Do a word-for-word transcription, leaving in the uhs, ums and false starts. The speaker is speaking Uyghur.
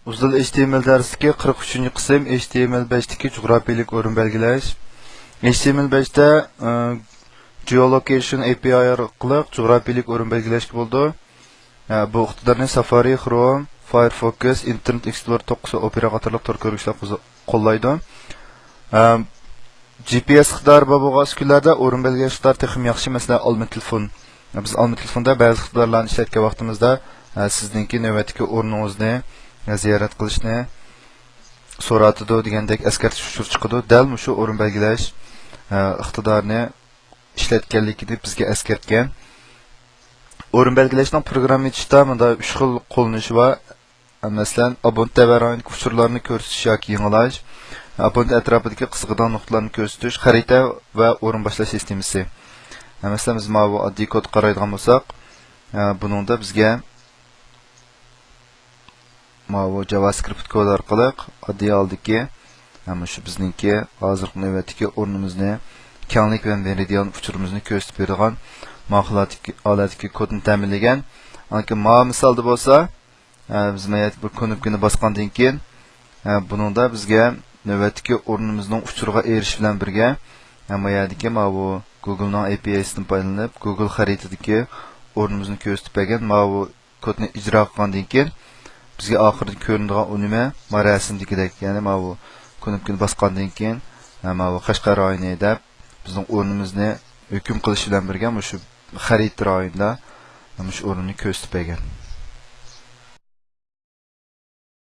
ئۇزۇل H T M L دەرسلىكى قىرىق ئۈچىنچى قىسىم، H T M L بەشتىكى جۇغراپىيىلىك ئورۇن بەلگىلەش. H T M L بەشتە، ئە، Geolocation A P I ئارقىلىق جۇغراپىيىلىك ئورۇن بەلگىلەشكە بولىدۇ. ئە، بۇ ئىقتىدارنى Safari، Chrome، Firefox، Internet Explorer توققۇز ۋە Opera قاتارلىق تور كۆرگۈچلەر قوز-، قوللايدۇ. ئە، G P S ئىقتىدارى بار بولغان ئۈسكۈنىلەردە ئورۇن بەلگىلەش ئىقتىدارى تېخىمۇ ياخشى. مەسىلەن، ئالما تېلېفون. بىز ئالما تېلېفوندا بەزى ئىقتىدارلارنى ئىشلەتكەن ۋاقتىمىزدا، ئە، سىزنىڭكى نۆۋەتتىكى ئورنىڭىزنى، ئە، زىيارەت قىلىشنى سورىتىدۇ دېگەندەك ئەسكەرتىش ئۇچۇرى چىقىدۇ. دەل مۇشۇ ئورۇن بەلگىلەش، ئە، ئىقتىدارىنى ئىشلەتكەنلىكىنى بىزگە ئەسكەرتكەن. ئورۇن بەلگىلەشنىڭ پروگرامما ئېچىشتا مۇنداق ئۈچ خىل قوللىنىشى بار. مەسىلەن، ئابونت تەۋەرىڭىدىكى ئۇچۇرلارنى كۆرسىتىش ياكى يېڭىلاش، ئابونت ئەتراپىدىكى قىزىقىدىغان نۇقتىلارنى كۆرسىتىش، خەرىتە ۋە ئورۇن باشلاش سىستېمىسى. مەسىلەن، بىز ماۋۇ ئاددىي كودقا قارايدىغان بولساق، بۇنىڭدا بىزگە ماۋۇ JavaScript كود ئارقىلىق ئاددىي ھالدىكى، مۇشۇ بىزنىڭكى ھازىرقى نۆۋەتتىكى ئورنىمىزنى، كەڭلىك ۋە مېرىدىان ئۇچۇرىمىزنى كۆرسىتىپ بېرىدىغان ماۋۇ خىلدىكى ھالەتتىكى كودنى تەمىنلىگەن. ئاندىن كېيىن ماۋۇ مىسالدا بولسا، ئە، بىز مايا بىر كۇنۇپكىنى باسقاندىن كېيىن، ئە، بۇنىڭدا بىزگە نۆۋەتتىكى ئورنىمىزنىڭ ئۇچۇرىغا ئېرىشىش بىلەن بىرگە، ئە، ما يەردىكى ماۋۇ گۇگلنىڭ A P I سىدىن پايدىلىنىپ، گۇگل خەرىتىدىكى ئورنىمىزنى كۆرسىتىپ بەرگەن ماۋۇ كودنى ئىجرا قىلغاندىن كېيىن، بىزگە ئاخىرىدا كۆرۈنىدىغان ئۇنىمە ما رەسىمدىكىدەك، يەنى ماۋۇ كۇنۇپكىنى باسقاندىن كېيىن، ئە، ماۋۇ قەشقەر رايونى دەپ، بىزنىڭ ئورنىمىزنى ھۆكۈم قىلىش بىلەن بىرگە، مۇشۇ خەرىتە رايونىدا مۇشۇ ئورۇننى كۆرسىتىپ بەرگەن.